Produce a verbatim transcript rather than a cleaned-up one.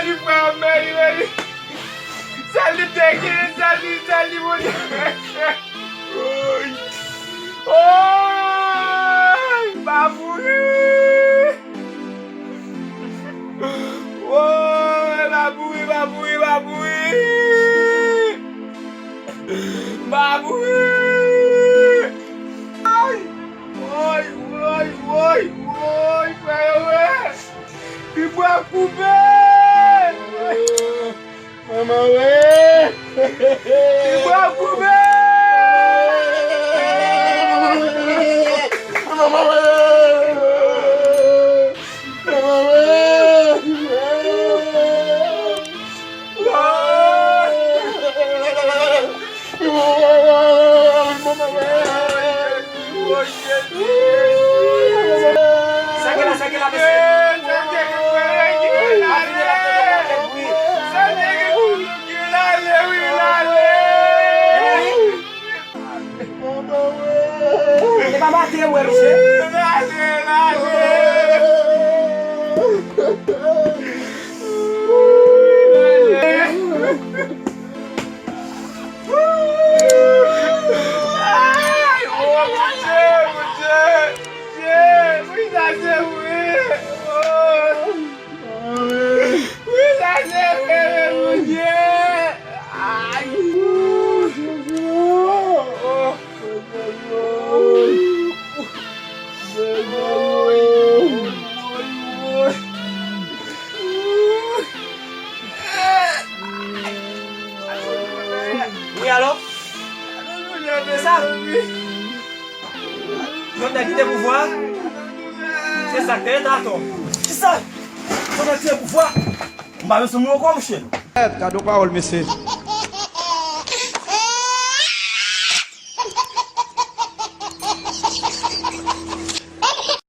Li frè m, men li, men li. Sèl li te gen, sèl li, sèl li, Bondye. Oy! Oy! M ap mouri! Woy, m ap mouri, m ap mouri, m ap mouri! M ap mouri! Ay! Woy, woy, woy, woy, frè yo, woy! Pibwa koupe! Manman, woy! Pibwa koupe! Manman, woy! E pa maten, wè, mesye. Ay, oh, Bondye, Bondye, Bondye, wi, sa se vre. Oh. Wi, sa se vre, Bondye. Ay. Oh. Wi, alò? Kisa? Yon nèg kite pouvwa? Se sa k te ye, Taton. Kisa? Yon nèg kite pouvwa? M pa bezwen moun ankò, monchè. Gade yon pawòl, mesye.